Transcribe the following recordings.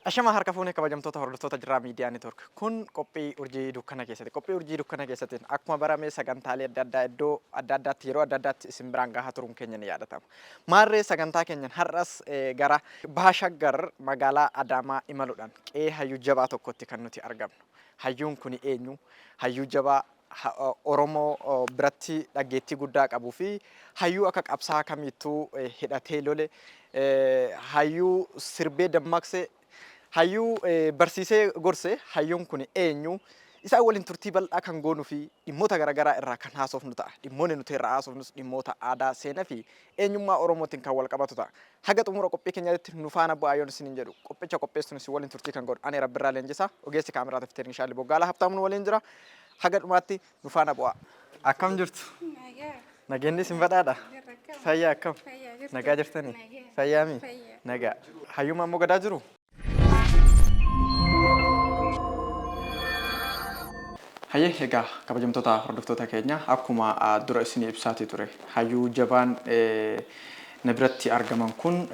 Ashama harka fuune kabajamtoota hordoftoota Jirraa Miidiyaa Network. Kun qophii Urjii Dukkana keessatti. Qophii Urjii Dukkana keessatti akkuma barame sagantaalee adda addaa iddoo adda addaatti yeroo adda addaatti isin biraan gahaa turuun keenya ni yaadatama. Maarree sagantaa keenyan har'as gara Baha Shaggar magaalaa Adaamaa imaluudhaan qe'ee hayyuu jabaa tokkotti kan nuti argamnu. Hayyuun kuni eenyu? Hayyuu jabaa Oromoo biratti dhaggeettii guddaa qabuu fi hayyuu akka qabsaa'aa kamiittuu hidhatee lole, hayyuu sirbee dammaqse, hayyuu barsiisee gorse hayyuun kuni eenyu? Isaan waliin turtii bal'aa kan goonuu fi dhimmoota garaagaraa irraa kan haasofnu ta'a. Dhimmoonni nuti irraa haasofnus dhimmoota aadaa, seenaa fi eenyummaa Oromootiin kan wal qabatu ta'a. Haga xumura qophii keenyaatti nu faana bu'aa yoon isiniin jedhu qophicha qopheessuun isin waliin turtii kan godhu ani Rabbirraa Leenjisaa, ogeessi kaameraa fi teeknishaalli Boggaalaa Habtaamuun waliin jira. Haga dhumaatti nu faana bu'aa. Akkam jirtu? Nagaa. Nageenyi isin badhaadha? Jirra akkam? Fayyaa akkam? Fayyaa jirtu? Nagaa jirtanii? Nagaa. Fayyaami? Fayyaa. Nagaa. Hayyuu Maammoo Gadaa jiru? Hayyee egaa kabajamtoota hordoftoota keenya akkuma dura isinii ibsaatii ture hayyuu jabaan na biratti argaman kun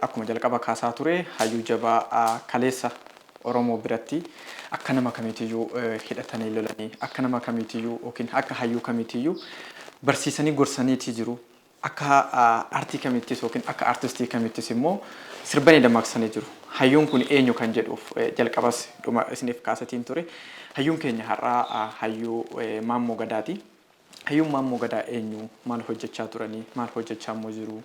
akkuma jalqaba kaasaa ture hayyuu jabaa kaleessa Oromoo biratti akka nama kamiitiyyuu hidhatanii lolanii akka nama kamiitiyyuu yookiin akka hayyuu kamiitiyyuu barsiisanii gorsaniitii jiru. Akka aartii kamiittis yookiin akka aartistii kamiittis immoo sirbanii dammaqsanii jiru. Hayyuun kun eenyu kan jedhuuf jalqabas dhuma isiniif kaasatiin ture. Hayyuun keenya har'aa hayyuu Maammoo Gadaati. Hayyuun Maammoo Gadaa eenyu? Maal hojjechaa turanii? Maal hojjechaa immoo jiru?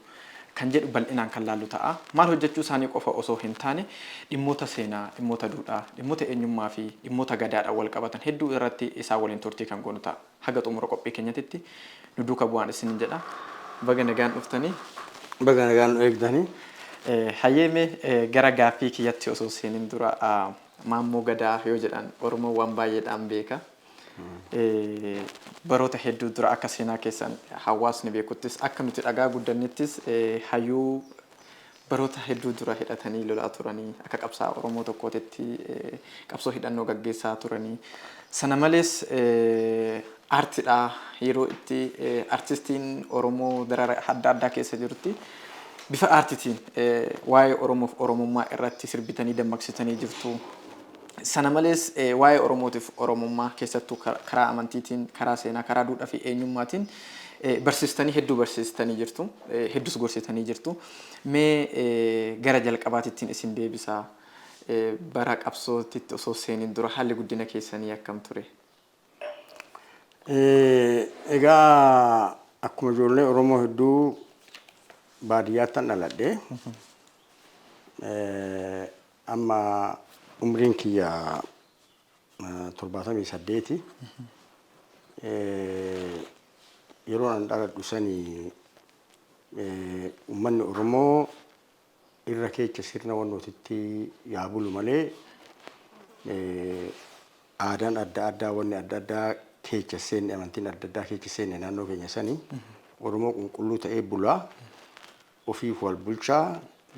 Kan jedhu bal'inaan kan laallu ta'a. Maal hojjechuu isaanii qofa osoo hin taane dhimmoota seenaa, dhimmoota duudhaa, dhimmoota eenyummaa fi dhimmoota gadaadhaan wal qabatan hedduu irratti isaan waliin turtii kan goonu ta'a. Haga xumura qophii keenyatitti nu duuka bu'aan isinin jedha. Baga nagaan dhuftanii. Baga nagaan nu eegdanii. Hayyee mee gara gaaffii kiyyatti osoo seenin dura Maammoo Gadaa yoo jedhan Oromoon waan baay'eedhaan beeka. Baroota hedduu dura akka seenaa keessan hawaasni beekuttis akka nuti dhagaa guddannettis hayyuu baroota hedduu dura hidhatanii lolaa turanii akka qabsaa'aa Oromoo tokkootitti qabsoo hidhannoo gaggeessaa turanii. Sana malees aartidha yeroo itti artistiin Oromoo darara adda addaa keessa jirutti bifa aartitiin waa'ee Oromoof Oromummaa irratti sirbitanii dammaqsitanii jirtu. Sana malees waa'ee Oromootiif Oromummaa keessattuu karaa amantiitiin, karaa seenaa, karaa duudhaa fi eenyummaatiin barsiistanii hedduu barsiistanii jirtu. Hedduus gorsitanii jirtu. Mee gara jalqabaatittiin isin deebisa. Bara qabsootitti osoo seenin dura haalli guddina keessanii akkam ture? Egaa akkuma ijoollee Oromoo hedduu baadiyyaattan dhaladhe. Amma umriin kiyya 78. Yeroo an dhaladhu sani uummanni Oromoo irra keecha sirna wannootitti yaa bulu malee aadaan adda addaa wanni adda addaa keecha seenne amantiin adda addaa keecha seenne naannoo keenya sani Oromoo qulqulluu ta'ee bulaa. Ofiif wal bulcha,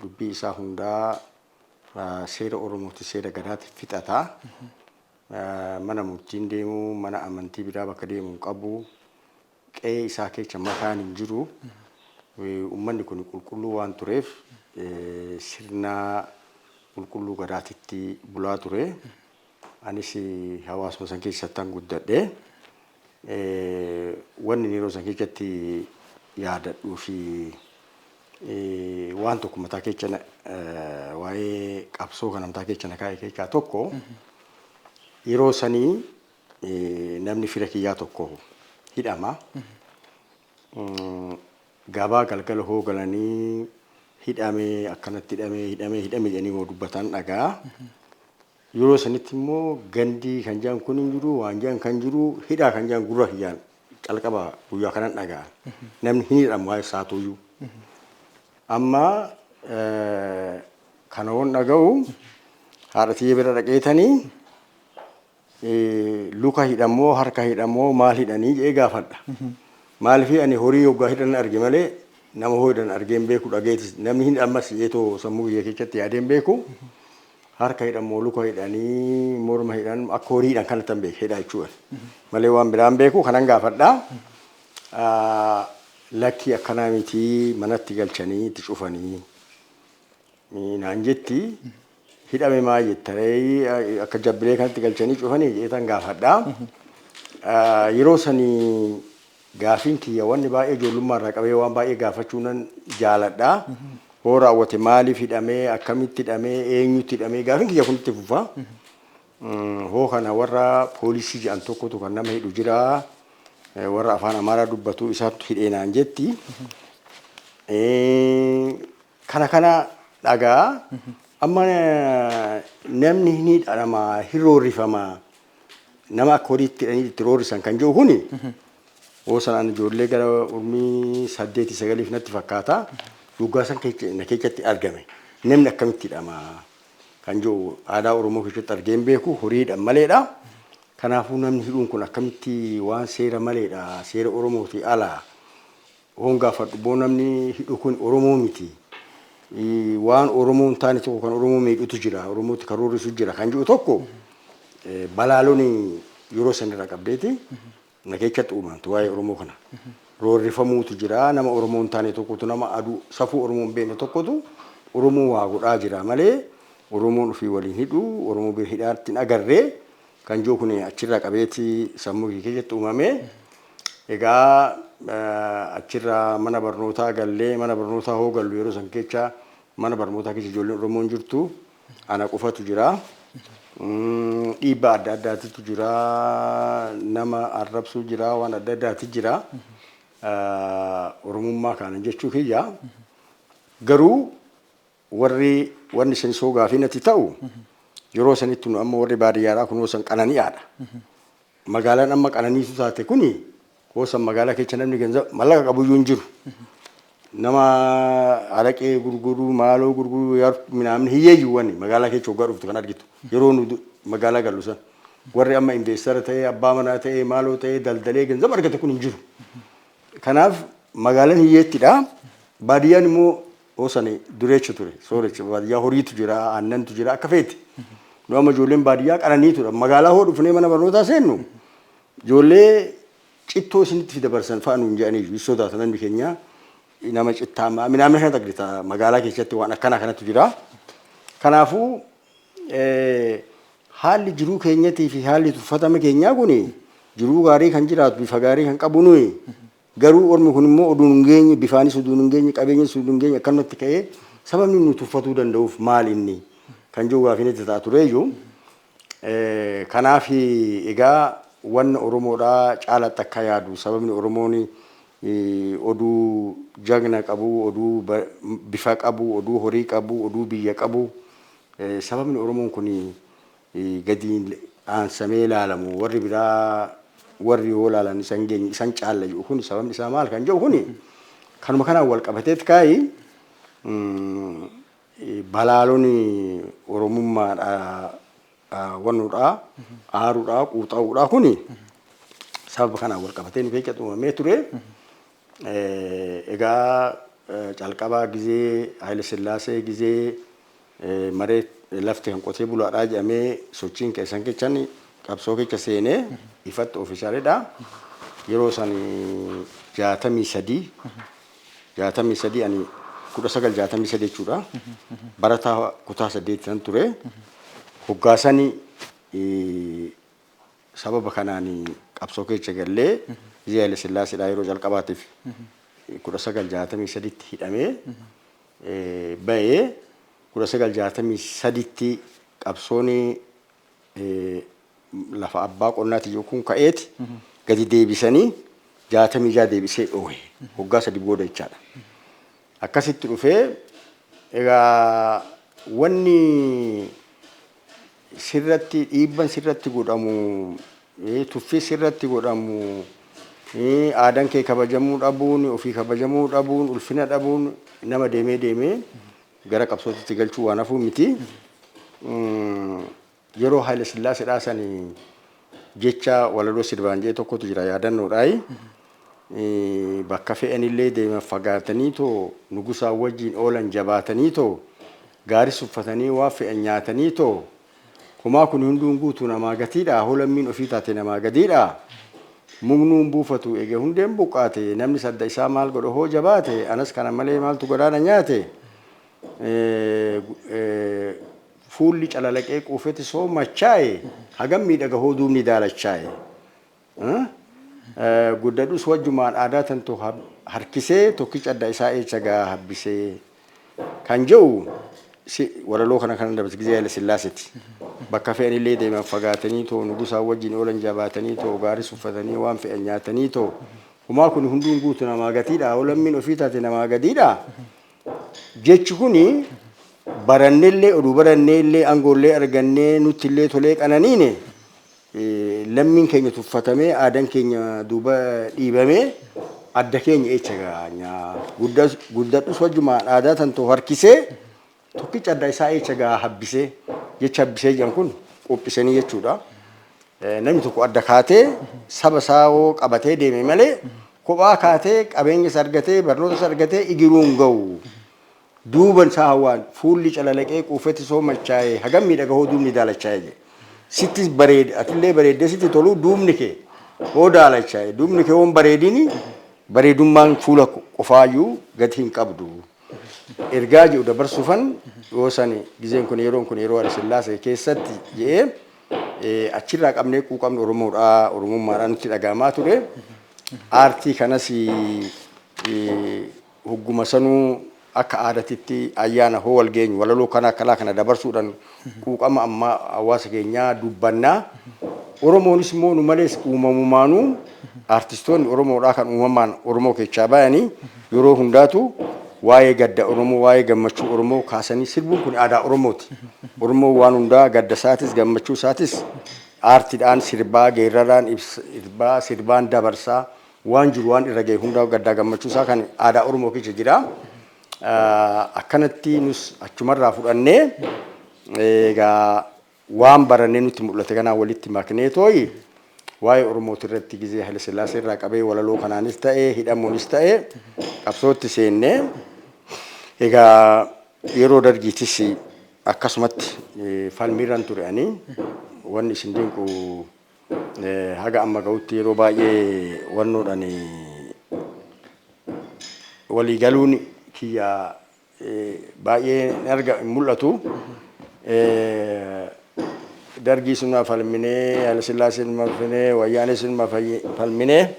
dubbii isaa hundaa seera Oromooti seera Gadaati fixata. Mana murtii hin deemu, mana amantii biraa bakka deemu hin qabu. Qe'ee isaa keessa makaan hin jiru. Uummanni kun qulqulluu waan tureef sirna qulqulluu Gadaatitti bulaa ture. Anis hawaasuma san keessattan guddadhe. Wanni yeroo san keessatti yaadadhuu fi waan tokko mataa keessa waa'ee qabsoo kana mataa keessa na kaa'e keessaa tokko yeroo sanii namni fira kiyyaa tokko hidhama. Gabaa galgala hoo galanii hidhamee akkanatti hidhamee hidhamee hidhame jedhanii hoo dubbatan dhagaa. Yeroo sanitti immoo gandii kan jedhan kun hin jiru, waan jedhan kan jiru, hidhaa kan jedhan gurra kiyyaan calqaba guyyaa kanan dhaga'a. Namni hin hidhamu waa'ee saatuyyuu. Amma kana woon dhaga'u haadha tiyya bira dhaqeetanii luka hidhamoo harka hidhamoo maal hidhanii jedhee gaafadha. Maaliif ani horii hoggaa hidhan arge malee nama hoo hidhan argee hin beeku dhageetis namni hin hidhamas jedheetoo sammuu kiyya keessatti yaadee hin beeku. Harka hidhan moo luka hidhanii morma hidhan akka horii hidhan kanattan beeka hidhaa jechuudha. Malee waan biraan beeku kanan gaafadha. Lakkii akkanaa miti manatti galchanii itti cufanii naan jetti. Hidhame maa jettaree akka jabbilee kanatti galchanii cufanii jeetan gaafadha. Yeroo sanii gaafiin kiyya wanni baay'ee ijoollummaa irraa qabee waan baay'ee gaafachuu nan jaaladha. Hoo raawwate maaliif hidhamee, akkamitti hidhamee, eenyutti hidhamee, gaafiin kiyya kun itti fufa. Hoo kana warra poolisii jedhan tokkotu kan nama hidhu jira. Warra afaan Amaaraa dubbatu isaatu hidhee naan jetti. Kana kana dhagaa amma namni ni hidhama, hin roorrifama, nama akka horiitti hidhanii itti roorrisan kan jiru kuni hoo sanaan ijoollee gara urmii 8 9f natti fakkaata. Dhugaa san na keessatti argame, namni akkamitti hidhama kan jiru aadaa Oromoo keessatti argee hin beeku, horiidhaan maleedha. Kanaafuu namni hidhuun kun akkamitti waan seera maleedha, seera Oromooti ala. Hoon gaafadhu boo namni hidhu kun Oromoo miti. Waan Oromoo hin taane tokko kan Oromoo miidhutu jira, Oromootti kan roorrisu jira kan jiru tokko balaaloon yeroo sanirra qabdeeti na keessatti uumamtu waa'ee Oromoo kana. Roorrifamuutu jira, nama Oromoo hin taane tokkotu, nama aduu safuu Oromoo hin beekne tokkotu Oromoo waa godhaa jira malee Oromoon ofii waliin hidhu, Oromoo bira hidhaatti hin agarree kan jiru kun achirraa qabeeti sammuu kee keessatti uumame. Egaa achirraa mana barnootaa gallee, mana barnootaa hoo gallu yeroo san keessa mana barnootaa keessa ijoolleen Oromoo hin jirtu, ana qofatu jira. Dhiibbaa adda addaatitu jira, nama arrabsuu jira, waan adda addaati jira. Oromummaa kana jechuu kiyya. Garuu warri wanni isin soo gaafii natti ta'u yeroo sanitti nu amma warri baadiyyaadhaa kunoo san qanani'aadha. Magaalaan amma qananiitu taate kuni hoo san magaalaa keessa namni ganza mallaqa qabuyyuu hin jiru. Nama araqee gurguruu, maaloo gurguruu, minaamni hiyyeeyyuuwwan magaalaa keessa hoggaa dhuftu kan argitu. Yeroo nu magaalaa gallu san. Warri amma investor ta'ee, abbaa manaa ta'ee, maaloo ta'ee, daldalee ganzaba argate kun hin jiru. Kanaaf magaalaan hiyyeettidha. Baadiyyaan immoo hoo sani dureecha ture. Soorecha baadiyyaa horiitu jira, aannantu jira, akka feeti. Nu amma ijoolleen baadiyyaa qananiitudha. Magaalaa hoo dhufnee mana barnootaa seennu ijoollee cittoo isinitti fida barsan fa'a nuun jedhanii hin sodaatu namni keenya, nama cittaa minaamina kanatti argita, magaalaa keessatti waan akkanaa kanatu jira. Kanaafuu haalli jiruu keenyatii fi haalli tuffatama keenyaa kun jiruu gaarii kan jiraatu, bifa gaarii kan qabu nuyi, garuu ormi kun immoo oduun hin geenye, bifaanis oduun hin geenye, qabeenyas oduun hin geenye, akkanumatti ka'ee sababni nu tuffatuu danda'uuf maal inni kan jiru gaafiin itti ta'a tureeyyuu. Kanaaf egaa wanna Oromoodhaa caalatti akka yaadu sababni Oromoon oduu jagna qabu, oduu bifa qabu, oduu horii qabu, oduu biyya qabu, sababni Oromoon kun gadi aansamee ilaalamu, warri biraa warri yoo ilaalan isan geenye, isan caalla jedhu kun sababni isaa maal kan jedhu kun kanuma kanaan wal qabateet kaayi balaalonni Oromummaadha wannuudha aaruudha quuxa'uudha kuni sababa kanaan wal qabatee nu keessatti uumamee ture. Egaa calqabaa gizee Haayile Sillaasee gizee maree lafti kan qotee bulaadhaa jedhamee sochiin keessan kechan qabsoo keessa seenee ifatti officialidha. Yeroo san 63, 63, ani 1963 jechuudha. Barataa kutaa saddeet ture. Hoggaasanii sababa kanaan qabsoo keessa gallee gizee Haayile Sillaaseedhaa yeroo jalqabaatiif 1963tti hidhamee bahee, 1963tti qabsoon lafa abbaa qonnaati jiru kun ka'eeti gadi deebisanii 66 deebisee dhoohe, waggaa 3 booda jechaadha. Akkasitti dhufee egaa wanni sirratti dhiibban sirratti godhamu, tuffii sirratti godhamu, aadaan kee kabajamuu dhabuun, ofii kabajamuu dhabuun, ulfina dhabuun nama deemee deemee gara qabsootitti galchuu waan hafuu miti. Yeroo Haayile Sillaaseedhaa sanii jecha walaloo sirbaan jee tokkotu jira yaadannoodhaayi. Bakka fe'anillee deeman fagaatanii too, nugusaa wajjin oolan jabaatanii too, gaaris uffatanii waan fe'an nyaatanii too, homaa kun hunduun guutuu namaa gatiidha, hoo lammiin ofii taate namaa gadiidha. Mugnuun buufatu ege hundeen buqqaate, namni sadda isaa maal godha hoo jabaate, anas kana malee maaltu gadaana nyaate. Fuulli calalaqee quufetti soo machaa'e, hagam miidhaga hoo duubni daalachaa'e. Guddadhus wajjumaan aadaa tantu harkisee, tokkicha adda isaa eecha gaa habbisee kan jedhu walaloo kana kan dabarse gizee Haile Sillaaseeti. Bakka fe'anillee deeman fagaatanii too, nugusaa wajjin oolan jabaatanii too, gaaris uffatanii waan fe'an nyaatanii too, humaa kun hunduun guutu namaa gatiidha, hoo lammiin ofii taate namaa gadiidha. Jechi kuni barannellee, oduu baranneellee, aangoollee argannee, nuttillee tolee qananiine, lammiin keenya tuffatamee, aadaan keenya duuba dhiibamee, adda keenya eecha gaanyaa. Guddadhus wajjumaan aadaa tantoo harkisee, tokkicha adda isaa eecha gaa habbisee. Jecha habbisee jedhan kun qophisanii jechuudha. Namni tokko adda kaatee saba isaa hoo qabatee deeme malee, kophaa kaatee qabeenya isa argatee, barnoota isa argatee igiruu hin ga'u. Duuban isaa hawaan fuulli calalaqee quufetti soo machaa'ee, hagam miidhaga hoo duubni daalachaa'e jedhe. Sittis bareede, atillee bareeddee sitti tolu, duubni kee hoo daalachaa'e, duubni kee hoo hin bareedini, bareedummaan fuula qofaayyuu gati hin qabdu. Ergaa jedhu dabarsuufan yoo sani gizeen kun, yeroon kun yeroo Haile Sillaasee keessatti jedhee achirraa qabnee quuqamni Oromoodhaa, Oromummaadhaa nutti dhaga'amaa ture. Aartii kanas hogguma sanuu akka aadaatitti ayyaana hoo wal geenyu walaloo kana akkanaa kana dabarsuudhaan quuqama ammaa hawaasa keenyaa dubbannaa. Oromoonis immoo nu malees uumamumaanuu aartistoonni Oromoodhaa kan uumamaan Oromoo keessaa bayanii yeroo hundaatu waa'ee gadda Oromoo, waa'ee gammachuu Oromoo kaasanii sirbuun kun aadaa Oromooti. Oromoo waan hundaa, gadda isaatis gammachuu isaatis, aartiidhaan sirbaa, geerraraan sirbaa, sirbaan dabarsaa waan jiru, waan irra ga'e hundaa, gaddaa gammachuu isaa kan aadaa Oromoo keessa jira. Akkanatti nus achumarraa fudhannee, egaa waan barannee nutti mul'ate kanaan walitti maknee tooyi waa'ee Oromooti irratti gizee Haile Sillaasee irraa qabee walaloo kanaanis ta'e, hidhamuunis ta'e, qabsootti seennee, egaa yeroo dargiitis akkasumatti falmiirran ture. Ani wanni isin dinqu, haga amma ga'utti yeroo baay'ee wannoodhaan walii galuun kiyya baay'ee arga hin mul'atu. Dargii suna falminee, Haile Sillaasee falminee, Wayyaanee suna falminee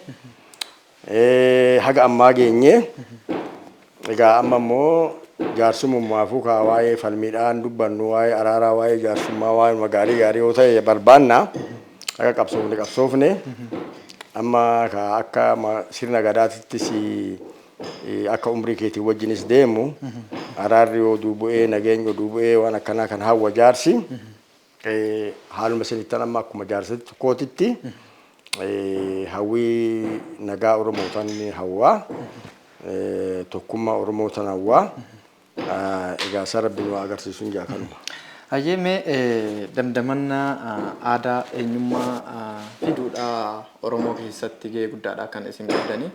haga ammaa geenye. Egaa amma immoo jaarsummaafuu kaa waa'ee falmiidhaan dubbannu, waa'ee araaraa, waa'ee jaarsummaa, waa'ee gaarii gaarii yoo ta'e barbaanna. Akka qabsoofne qabsoofne, amma ka akka sirna gadaatittis akka umrii keetii wajjinis deemu, araarri yoo duubu'ee, nageenyi yoo duubu'ee, waan akkanaa kan hawwa jaarsi. Haaluma isinittan amma akkuma jaarsatti tokkootitti hawwii nagaa Oromootan hawwaa, tokkummaa Oromootan hawwaa. Egaa isa Rabbi nu agarsiisuun jaa, kanuma. Hayyee, mee damdamannaa aadaa, eenyummaa fi duudhaa Oromoo keessatti gahee guddaadha kan isin qabdanii.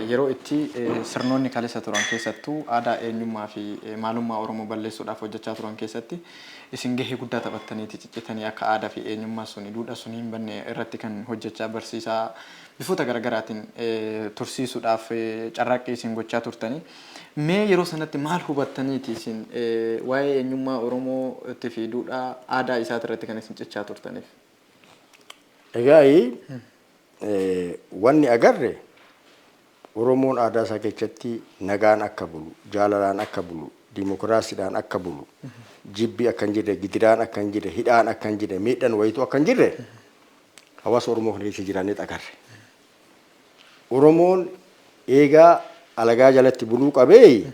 Yeroo itti sirnoonni kaleessa turan keessattuu aadaa, eenyummaa fi maalummaa Oromoo balleessuudhaaf hojjechaa turan keessatti isin gahee guddaa taphattaniiti ciccitanii akka aadaa fi eenyummaa suni, duudhaa suni hin banne irratti kan hojjechaa, barsiisaa, bifoota garaagaraatiin tursiisuudhaaf carraaqqii isin gochaa turtanii. Mee yeroo sanatti maal hubattaniiti isin waa'ee eenyummaa Oromootii fi duudhaa aadaa isaati irratti kan isin cichaa turtaniif? Egaa wanni agarre, Oromoon aadaa isaa keessatti nagaan akka bulu, jaalalaan akka bulu, dimokiraasiidhaan akka bulu, jibbi akka hin jirre, gidiraan akka hin jirre, hidhaan akka hin jirre, miidhaan wayituu akka hin jirre hawaasa Oromoo kana keessa jiraannee agarre. Oromoon eegaa alagaa jalatti buluu qabee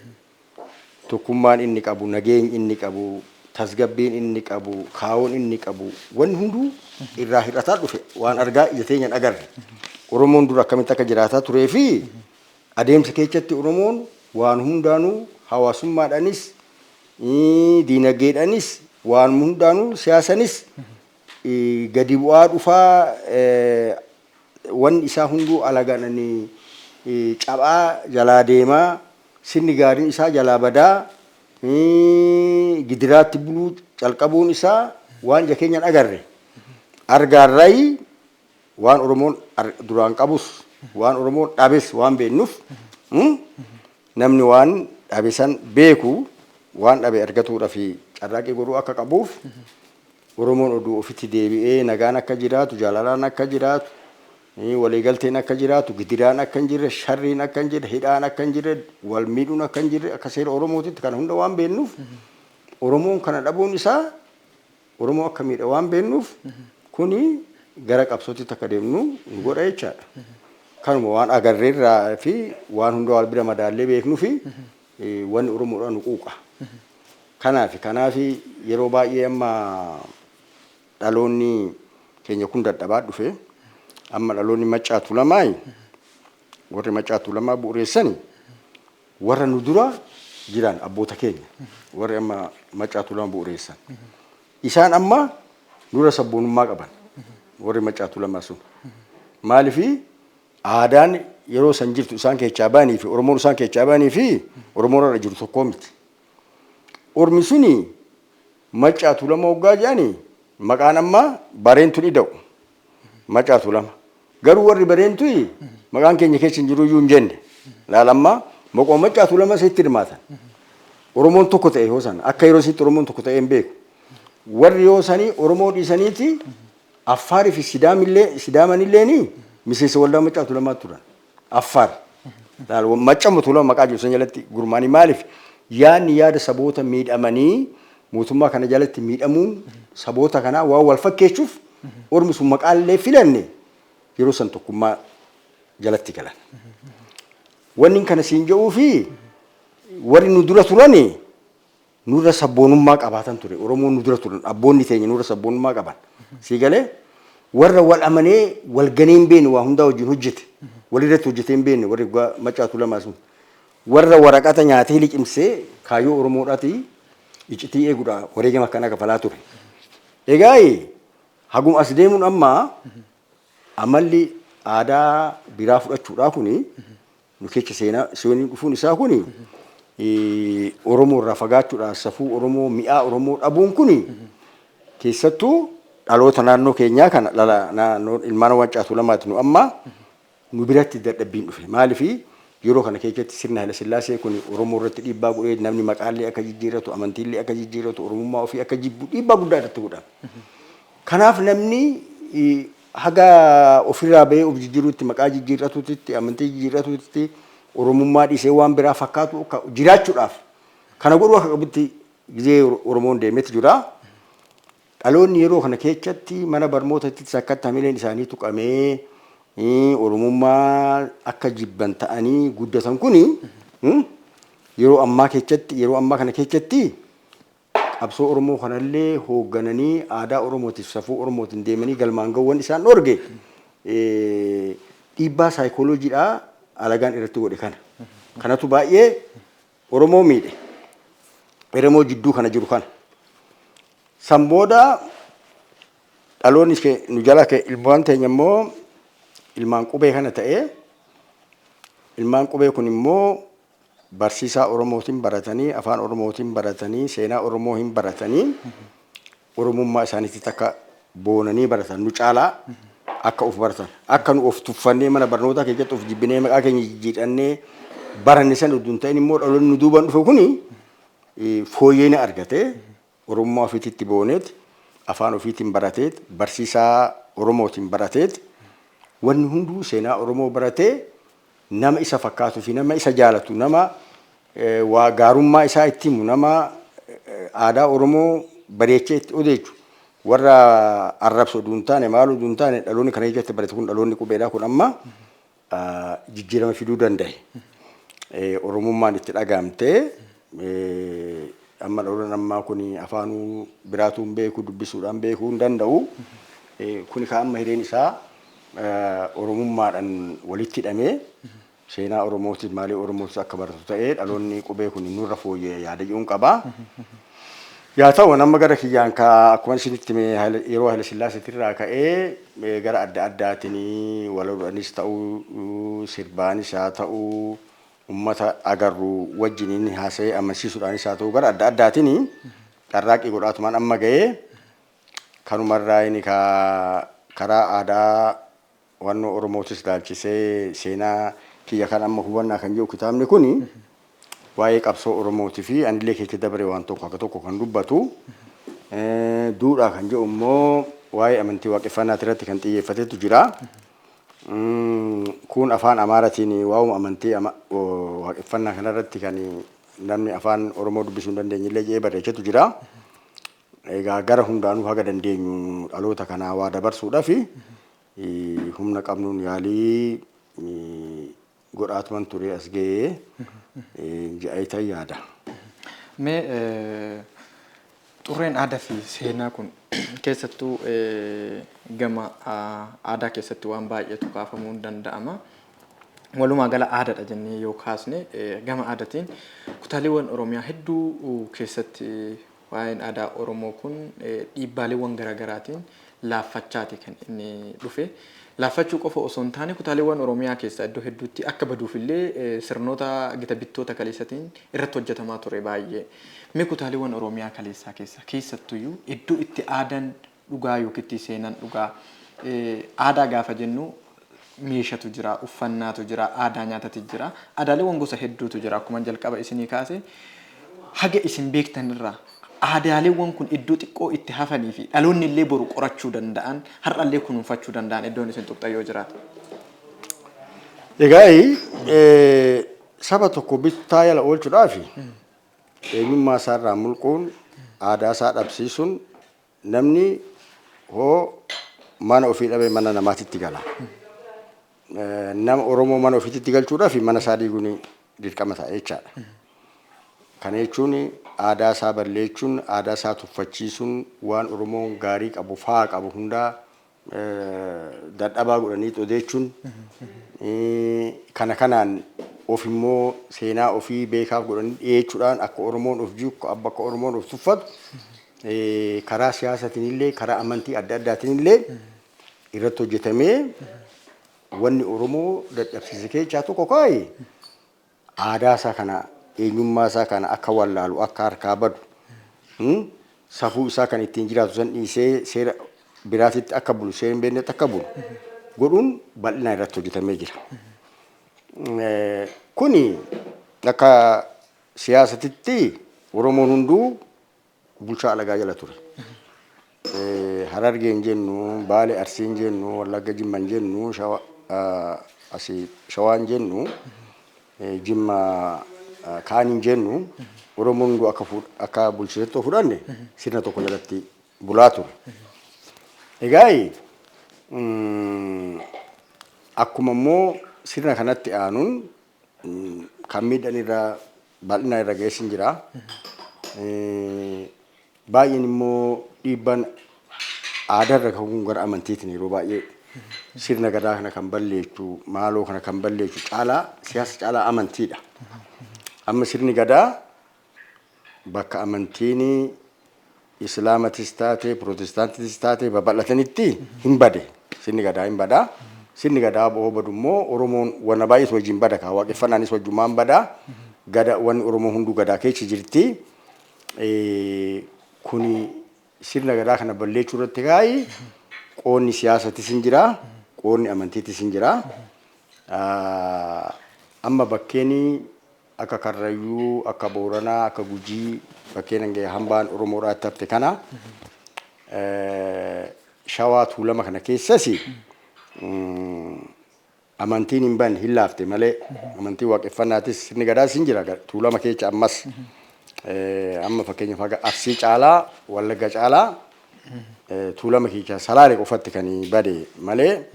tokkummaan inni qabu, nageenyi inni qabu, tasgabbiin inni qabu, kaawon inni qabu, wanni hunduu irraa hir'ataa dhufe, waan argaa ija teenyaan agarre. Oromoon dura akkamitti akka jiraataa turee fi adeemsa keessatti Oromoon waan hundaanuu, hawaasummaadhaanis, diinagdeedhaanis, waan hundaanuu, siyaasanis gadi bu'aa dhufaa, wanni isaa hunduu alagaan cabaa jalaa deemaa, sirni gaariin isaa jalaa badaa, gidiraatti buluu calqabuun isaa waan ija keenyaan agarre. Argaarrayi waan Oromoon duraan qabus, waan Oromoon dhabes waan beeknuuf, namni waan dhabe san beeku waan dhabe argatuudhaaf carraaqqii godhuu akka qabuuf, Oromoon oduu ofitti deebi'ee nagaan akka jiraatu, jaalalaan akka jiraatu, waliigalteen akka jiraatu, gidiraan akka hin jirre, sharriin akka hin jirre, hidhaan akka hin jirre, wal miidhuun akka hin jirre, akka seera Oromootitti kana hunda waan beeknuuf, Oromoon kana dhabuun isaa Oromoo akka miidha waan beeknuuf, kuni gara qabsootitti akka deemnu nu godha jechaadha. Kanuma waan agarreerraa fi waan hunda wal bira madaallee beeknuu fi wanni Oromoodhaan nu quuqa. Kanaaf yeroo baay'ee amma dhaloonni keenya kun dadhabaa dhufe. Amma dhaloonni Maccaa Tuulamaa, warri Maccaa Tuulamaa bu'uureessani, warra nu dura jiran abboota keenya, warri amma Maccaa Tuulamaa bu'uureessan. Isaan amma nurra sabboonummaa qaban, warri Maccaa Tuulamaa sun. Maaliifii aadaan yeroo san jirtu isaan keessaa ba'anii fi Oromoon isaan keessaa ba'anii fi Oromoon irra jiru tokkoo miti. Ormi suni Maccaa Tuulamaa waggaa jedhani maqaan amma Bareentuun ida'u. Maccaa Tuulama. Garuu warri Bareentu maqaan keenya keessa hin jiru iyyuu hin jenne. Laala, amma maqoo Maccaa Tuulama isitti hirmaatan. Oromoon tokko ta'e yoo sana akka yeroo isitti Oromoon tokko ta'e hin beeku. Warri yoo sanii Oromoo dhiisaniiti Affaarii fi Sidaamillee, Sidaamanilleeni miseensa waldaa Maccaa Tuulamaa turan. Affaar. Laala, Maccama Tuulama maqaa jiru san jalatti gurmaanii. Maaliif yaadni yaada saboota miidhamanii mootummaa kana jalatti miidhamuun saboota kanaa waan wal fakkeessuuf, ormi sun maqaallee filanne yeroo san tokkummaa jalatti galan. Wanni kana siin jedhuu fi warri nu dura turani nurra sabboonummaa qabaatan ture. Oromoon nu dura turan, abboonni teenya nurra sabboonummaa qaban. Sii galee, warra wal amanee wal ganee hin beekne, waa hundaa wajjin hojjete, walirratti hojjetee hin beekne, warri Maccaa Tuulamaa sun. Warra waraqata nyaatee liqimsee kaayyoo Oromoodhaati iccitii eeguudha wareegama akkanaa kafalaa ture. Egaa haguma as deemuun amma amalli aadaa biraa fudhachuudhaa kuni nu keessa seenaa seenuu dhufuun isaa kuni, Oromoo irraa fagaachuudhaan safuu Oromoo, mi'aa Oromoo dhabuun kuni, keessattuu dhaloota naannoo keenyaa kana, dhala naannoo ilmaan Maccaa Tuulamaati, nu amma nu biratti dadhabbiin dhufe. Maaliif yeroo kana keessatti sirna Haila Sillaasee kun Oromoo irratti dhiibbaa godhee, namni maqaallee akka jijjiirratu, amantiillee akka jijjiirratu, Oromummaa ofii akka jibbu dhiibbaa guddaa irratti godhame. Kanaaf namni haga ofirraa bahee of jijjiiruutti, maqaa jijjiirratuutti, amantii jijjiirratuutti, Oromummaa dhiisee waan biraa fakkaatu jiraachuudhaaf kana godhuu akka qabutti gizee Oromoon deemetti jira. Dhaloonni yeroo kana keessatti mana barnootaatti akkatti hamileen isaanii tuqamee Oromummaa akka jibban ta'anii guddatan kuni, yeroo ammaa keessatti, yeroo ammaa kana keessatti qabsoo Oromoo kanallee hooggananii aadaa Oromootiif safuu Oromootiin deemanii galmaan ga'uun isaan dhoorge dhiibbaa saayikooloojiidhaa alagaan irratti godhe kana. Kanatu baay'ee Oromoo miidhe. Oromoo jidduu kana jiru kana. San booda dhaloonni nu jala ilmaan teenya immoo ilmaan qubee kana ta'ee, ilmaan qubee kun immoo barsiisaa Oromootiin baratanii, afaan Oromootiin baratanii, seenaa Oromoo hin baratanii, Oromummaa isaaniitti akka boonanii baratan, nu caalaa akka of baratan, akka nu of tuffannee mana barnootaa keessatti of jibbinee maqaa keenya jijjiirannee baranne san utuu hin ta'in, immoo dhaloonni nu duubaan dhufe kuni fooyyee argatee Oromummaa ofiititti booneet, afaan ofiitiin barateet, barsiisaa Oromootiin barateet, wanni hunduu seenaa Oromoo baratee, nama isa fakkaatuu fi nama isa jaalatu, nama waa gaarummaa isaa itti himu, nama aadaa Oromoo bareechee itti odeechu, warra arrabsu oduu hin taane, maal oduu hin taane, dhaloonni kana ijatti barate kun, dhaloonni qubeedhaa kun amma jijjiirama fiduu danda'e. Oromummaan itti dhagaamtee amma dhaloonni ammaa kun afaanuu biraatuu hin beeku, dubbisuudhaan beekuu hin danda'u. Kuni ka amma hireen isaa Oromummaadhaan walitti hidhamee seenaa Oromootiif maalii Oromootis akka baratu ta'ee, dhaloonni qubee kun nurra fooyyee yaada jedhuun qaba. Yaa ta'u, nama gara kiyyaan ka akkuma isinitti hime yeroo Haile Sillaaseetirraa ka'ee gara adda addaatiin walodhanis ta'uu, sirbaanis haa ta'uu, ummata agarru wajjiniin haasa'ee amansiisuudhaanis haa ta'uu, gara adda addaatiin carraaqqii godhaatumaan amma ga'ee. Kanumarraa inni karaa aadaa wannoo Oromootis ilaalchisee seenaa kiyya kan amma hubannaa kan jiru kitaabni kuni Waa'ee qabsoo Oromootii fi anillee keessa dabare waan tokko akka tokko kan dubbatu. Duudhaa kan jedhu immoo waa'ee amantii waaqeffannaati irratti kan xiyyeeffatetu jira. Kun afaan Amaaraatiin waa'uma amantii waaqeffannaa kanarratti kan namni afaan Oromoo dubbisuu hin dandeenye illee jedhee barreessetu jira. Egaa gara hundaanuu haga dandeenyu dhaloota kanaa waa dabarsuudhaaf humna qabnuun yaalii godhaatuman ture as ga'ee jedhee yaada. Mee xurreen aadaa fi seenaa kun keessattuu gama aadaa keessatti waan baay'eetu kaafamuu hin danda'ama. Walumaa gala aadaadha jennee yoo kaasne, gama aadaatiin kutaaleewwan Oromiyaa hedduu keessatti waa'een aadaa Oromoo kun dhiibbaaleewwan garaagaraatiin laaffachaati kan inni dhufe. Laaffachuu qofa osoo hin taane, kutaaleewwan Oromiyaa keessaa iddoo hedduutti akka baduufillee sirnoota gita bittoota kaleessatiin irratti hojjetamaa ture baay'ee. Mee kutaaleewwan Oromiyaa kaleessaa keessa keessattuyyuu iddoo itti aadaan dhugaa yookiin seenaan dhugaa, aadaa gaafa jennu meeshatu jira, uffannaatu jira, aadaa nyaatatu jira, aadaaleewwan gosa hedduutu jira. Akkuma jalqaba isinii kaase, haga isin beektanirraa aadaaleewwan kun iddoo xiqqoo itti hafanii fi dhaloonni illee boru qorachuu danda'an, har'allee kunuunfachuu danda'an iddoon isin tuqxan yoo jiraate. Egaa saba tokko bittaa jala oolchuudhaaf eenyummaa isaarraa mulquun, aadaa isaa dhabsiisuun, namni hoo mana ofii dhabee mana namaatitti gala. Nama Oromoo mana ofiitti galchuudhaaf mana isaa diiguun dirqama ta'a jechaadha. Kana jechuun aadaa isaa balleessuun, aadaa isaa tuffachiisuun, waan Oromoon gaarii qabu, faa qabu hundaa dadhabaa godhanii odeechuun, kana kanaan of immoo seenaa ofii beekaaf godhanii dhiyeechuudhaan akka Oromoon of jibbu, akka Oromoon of tuffatu, karaa siyaasaatiin illee karaa amantii adda addaatiin illee irratti hojjetamee, wanni Oromoo dadhabsiise keessaa tokko kaa'e aadaa isaa kana, eenyummaa isaa kana akka wallaalu, akka harkaa badu, safuu isaa kan ittiin jiraatu san dhiisee seera biraatitti akka bulu, seera hin beeknetti akka bulu godhuun bal'inaan irratti hojjetamee jira. Kuni akka siyaasatitti Oromoon hunduu bulchaa alagaa jala ture. Harargeen jennu, Baale Arsiin jennu, Wallagga Jimman jennu, asii Shawaan jennu, Jimma kaaniin jennu, Oromoon hunduu akka bulchiinsatti fudhanne sirna tokko jalatti bulaa ture. Egaa akkuma immoo sirna kanatti aanuun kan miidhan irraa bal'inaan irra geessin jira. Baay'een immoo dhiibbaan aadaarra ka'uun gara amantiitiin yeroo baay'ee sirna gadaa kana kan balleessu, maaloo kana kan balleessu caalaa siyaasa caalaa amantiidha. Amma sirni gadaa bakka amantiin Islaamatis taate Pirootestaantis taate babal'atanitti hin bade. Sirni gadaa hin badaa. Sirni gadaa bo'oo badu immoo Oromoon wanna baay'eetu wajjin bada kaa, waaqeffannaanis wajjumaan bada. Gada wanni Oromoo hunduu gadaa keessa jirti. Kuni sirna gadaa kana balleessuu irratti kaayi qoonni siyaasatis hin jira, qoonni amantiitis hin jira. Amma bakkeen akka Karrayyuu, akka Booranaa, akka Gujii bakkeen hanga hambaan Oromoodhaatti hafte kana, Shawaa Tuulama kana keessas amantiin hin banne, hin laafte malee amantiin waaqeffannaatis sirni gadaas hin jira Tuulama keessa ammas. Amma fakkeenyaaf haga Arsii caalaa, Wallagga caalaa Tuulama keessa Salaale qofatti kan bade malee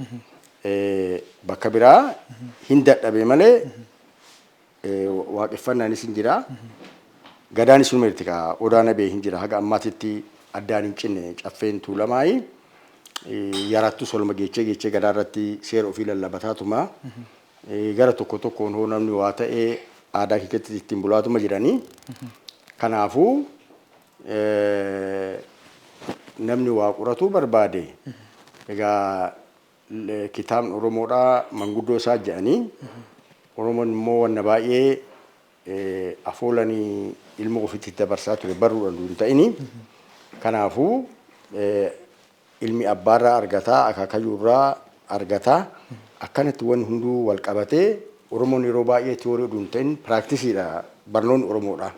bakka biraa hin dadhabe malee waaqeffannaanis hin jira. Gadaanis numa jirti kaa, Odaa Nabee hin jira, haga ammaatitti addaan hin cinne caffeen Tuulamaayi. Yarattus waluma geechee geechee gadaa irratti seera ofii lallabataatuma. Gara tokko tokkoon hoo namni waa ta'ee aadaa keessatti ittiin bulaatuma jiranii. Kanaafuu namni waa qoratuu barbaade, egaa kitaabni Oromoodhaa manguddoo isaa jedhanii, Oromoon immoo wanna baay'ee afoolanii ilma ofiitti dabarsaa ture, barruudhaan hin ta'ini. Kanaafuu ilmi abbaarraa argataa, akaakayyuurraa argataa, akkanatti wanni hunduu wal qabatee Oromoon yeroo baay'ee theory oduu hin ta'in practiceiidha barnoonni Oromoodha.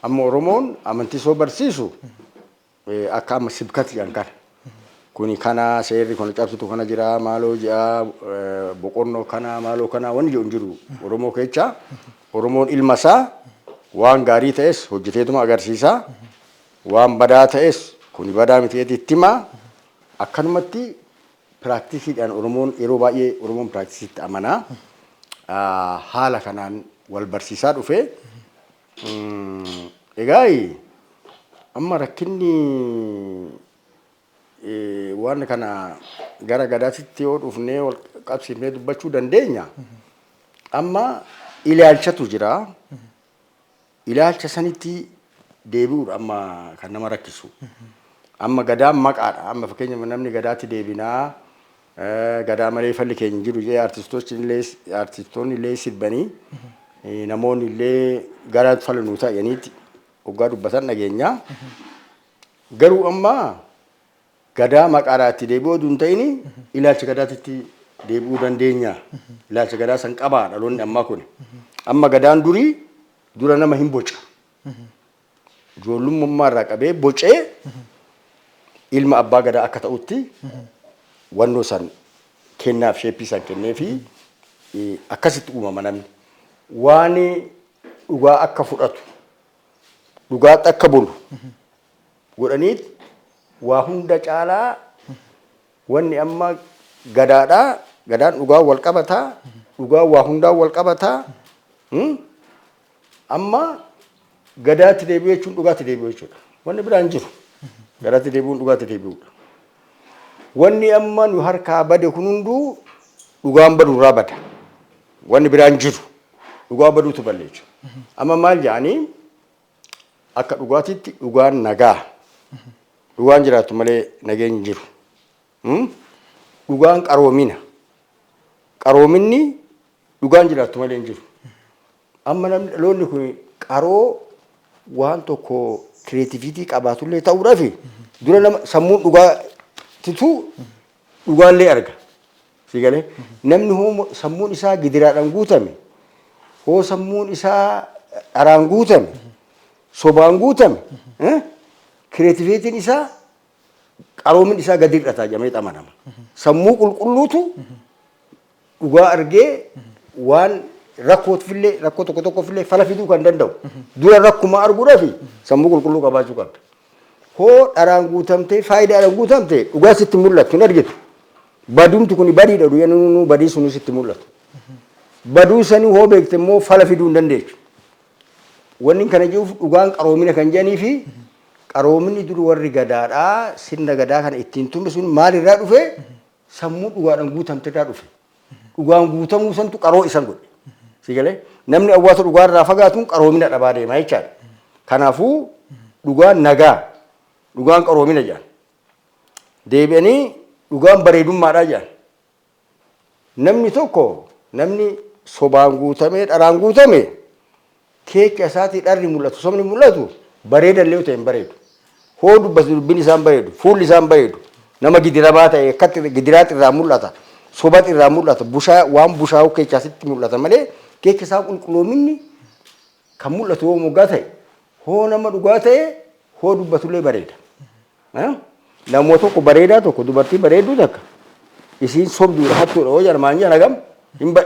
Amma Oromoon amantii soo barsiisu akka amma sibkati jedhan kana. Kuni kana, seerri kana cabsitu kana jira, maaloo ji'a boqonnoo kana, maaloo kana wanni jedhu hin jiru Oromoo keessa. Oromoon ilma isaa waan gaarii ta'es hojjeteetuma agarsiisa. Waan badaa ta'es kuni badaa miti itti hima. Akkanumatti practiceiidhaan Oromoon yeroo baay'ee Oromoon practiceiitti amanaa. Haala kanaan wal barsiisaa dhufe. Egaa amma rakkinni waan kana gara gadaatitti yoo dhufnee wal qabsiifnee dubbachuu dandeenya. Amma ilaalchatu jira. Ilaalcha sanitti deebi'uudha amma kan nama rakkisu. Amma gadaan maqaadha. Amma fakkeenya namni gadaatti deebinaa, gadaa malee falli keenya jiru jedhee artistoonni illee sirbanii, namoonni illee gara fala nuu ta'aniitti hoggaa dubbatan dhageenya. Garuu amma gadaa maqaadhaa itti deebi'uu oduu hin ta'in ilaalcha gadaatitti deebi'uu dandeenya. Ilaalcha gadaa san qabaa dhaloonni ammaa kun. Amma gadaan durii dura nama hin boca. Ijoollummaa irraa qabee bocee ilma abbaa gadaa akka ta'utti wannoo san kennaaf, shapeii san kenneefi akkasitti uumama namni. Waan dhugaa akka fudhatu, dhugaatti akka bulu godhaniit waa hunda caalaa wanni amma gadaadhaa, gadaan dhugaa wal qabataa, dhugaa waa hundaa wal qabataa. Amma gadaatti deebi'uu jechuun dhugaatti deebi'uu jechuudha. Wanni biraan jiru. Gadaatti deebi'uun dhugaatti deebi'uudha. Wanni amma nu harkaa bade kun hunduu dhugaan badu irraa bada. Wanni biraan jiru. Dhugaa baduutu balleessa. Amma maal jedhanii, akka dhugaatitti dhugaan nagaa. Dhugaan jiraattu malee nageenyi jiru. Dhugaan qaroomina. Qaroominni dhugaan jiraattu malee hin jiru. Amma namni dhaloonni kun qaroo waan tokko creativity qabaatullee ta'uudhaaf dura nama sammuun dhugaatitu dhugaallee arga. Si galee, namni hoo sammuun isaa gidiraadhaan guutame, hoo sammuun isaa dharaan guutame, sobaan guutame, creativityn isaa, qaroomin isaa gadi hir'ata jedhamee amanama. Sammuu qulqulluutu dhugaa argee waan rakkootifillee, rakkoo tokko tokkoofillee fala fiduu kan danda'u. Dura rakkuma arguudhaaf sammuu qulqulluu qabaachuu qabda. Hoo dharaan guutamtee, faayidaadhaan guutamte, dhugaa sitti mul'atu hin argitu. Baduumti kun badiidha dhugaa badii sunuu sitti mul'atu. Baduu sanii hoo beekte immoo fala fiduu hin dandeechu. Wanni kana jiruuf dhugaan qaroomina kan jedhanii fi qaroominni dur warri gadaadhaa sirna gadaa kana ittiin tume sun maalirraa dhufe? Sammuu dhugaadhaan guutamte irraa dhufe. Dhugaan guutamuu santu qaroo isan godhe. Si galee, namni awwaasa dhugaarraa fagaatuun qaroomina dhabaa deema jechaadha. Kanaafuu dhugaan nagaa, dhugaan qaroomina jedhan. Deebi'anii dhugaan bareedummaadhaa jedhan. Namni tokko, namni sobaan guutamee dharaan guutame, keecha isaatii dharri mul'atu, sobni mul'atu, bareedallee yoo ta'e hin bareedu. Hoo dubbatu dubbiin isaan bareedu, fuulli isaan bareedu. Nama gidirabaa ta'e akkatti gidiraatti irraa mul'ata, sobatti irraa mul'ata, bushaa waan bushaa'u keechaa sitti mul'ata malee keecha isaa qulqulloominni kan mul'atu yoo moggaa ta'e, hoo nama dhugaa ta'e hoo dubbatullee bareeda. Namoota tokko bareedaa tokko, dubartii bareedduu takka, isiin sobduudha, hattuudha hoo jedhan, maan jedhan, hagam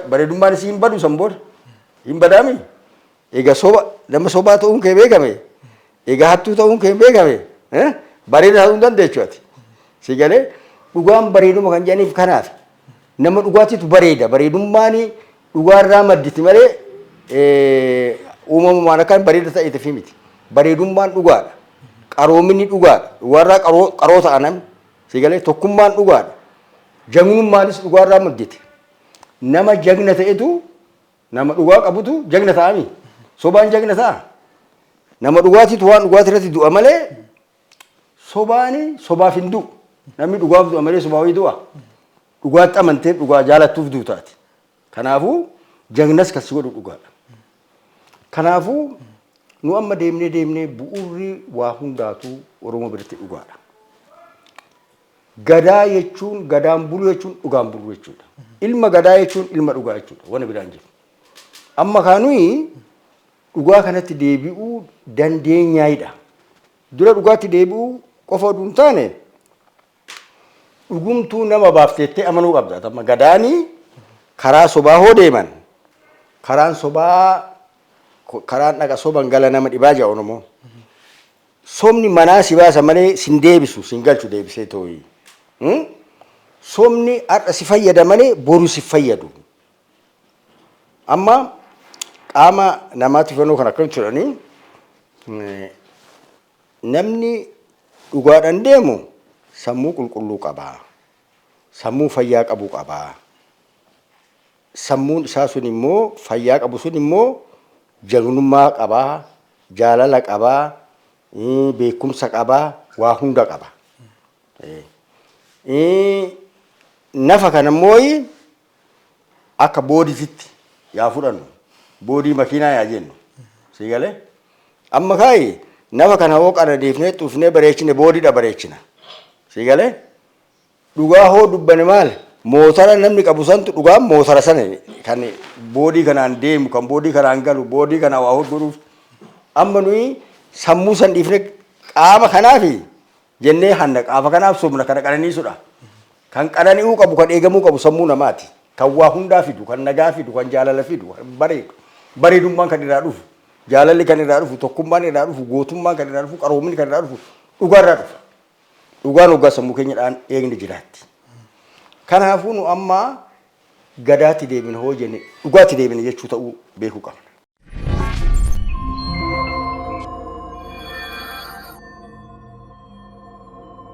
bareedummaan isii hin badu san booda, hin badaami. Egaa soba, nama sobaa ta'uun kee beekame, egaa hattuu ta'uun kee beekame, bareedaa ta'uu hin dandeechu ati. Si galee, dhugaan bareeduma kan jedhaniif kanaaf. Nama dhugaatitu bareeda. Bareedummaan dhugaarraa madditi malee uumamumaan akkaan bareeda ta'eetiif miti. Bareedummaan dhugaadha. Qaroominni dhugaadha. Dhugaarraa qaroo ta'a namni. Si galee, tokkummaan dhugaadha. Jagnummaanis dhugaarraa madditi. Nama jagna ta'etu, nama dhugaa qabutu jagna ta'ami. Sobaan jagna ta'a. Nama dhugaatitu waan dhugaatii irratti du'a malee sobaani sobaaf hin du'u. Namni dhugaaf du'a malee sobaa wayii du'a. Dhugaatti amanteef, dhugaa jaalattuuf duutaati. Kanaafuu jagnas kan si godhu dhugaadha. Kanaafuu nu amma deemnee deemnee bu'uurri waa hundaatu Oromoo biratti dhugaadha. Gadaa jechuun, gadaan buluu jechuun dhugaan buluu jechuudha. Ilma gadaa jechuun ilma dhugaa jechuudha. Wanni biraan jiru. Amma kaanuyi dhugaa kanatti deebi'uu dandeenyaayidha. Dura dhugaatti deebi'uu qofa oduu hin taane, dhugumtuu nama baafteettee amanuu qabda. Amma gadaanii karaa sobaa hoo deeman, karaan sobaa, karaan dhaqa soban gala nama dhibaa jedha Oromoon. Sobni manaa si baasa malee sin deebisu, sin galchu deebisee tooyi. Sobni har'a si fayyada malee boru si fayyadu. Amma qaama namaatti fannoo kan akkamitti jedhanii, namni dhugaadhaan deemu sammuu qulqulluu qaba. Sammuu fayyaa qabu qaba. Sammuun isaa sun immoo fayyaa qabu sun immoo jagnummaa qaba, jaalala qaba, beekumsa qaba, waa hunda qaba. Nafa kana immoo akka boodititti yaa fudhannu, boodii makiinaa yaa jennu, sii galee? Amma kaayi, nafa kana hoo qananiifnee xuufnee bareechine, boodiidha bareechina, sii galee? Dhugaa hoo dubbane maal? Mootara namni qabu santu dhugaan mootara sana kan boodii kanaan deemu, kan boodii kanaan galu, boodii kanaan waa godhuuf. Amma nuyi sammuu san dhiifne, qaama kanaafi jennee hanna, qaama kanaaf sobna, kana qananiisudha. Kan qanani'uu qabu, kan eegamuu qabu sammuu namaati. Kan waa hundaa fidu, kan nagaa fidu, kan jaalala fidu, kan bareedu. Bareedummaan kan irraa dhufu, jaalalli kan irraa dhufu, tokkummaan irraa dhufu, gootummaan kan irraa dhufu, qaroominni kan irraa dhufu, dhugaa irraa dhufa. Dhugaan hoggaa sammuu keenyadhaan eegni jiraatti. Kanaafuu nu amma gadaatti deebina hoo jenne, dhugaatti deebina jechuu ta'uu beekuu qabna.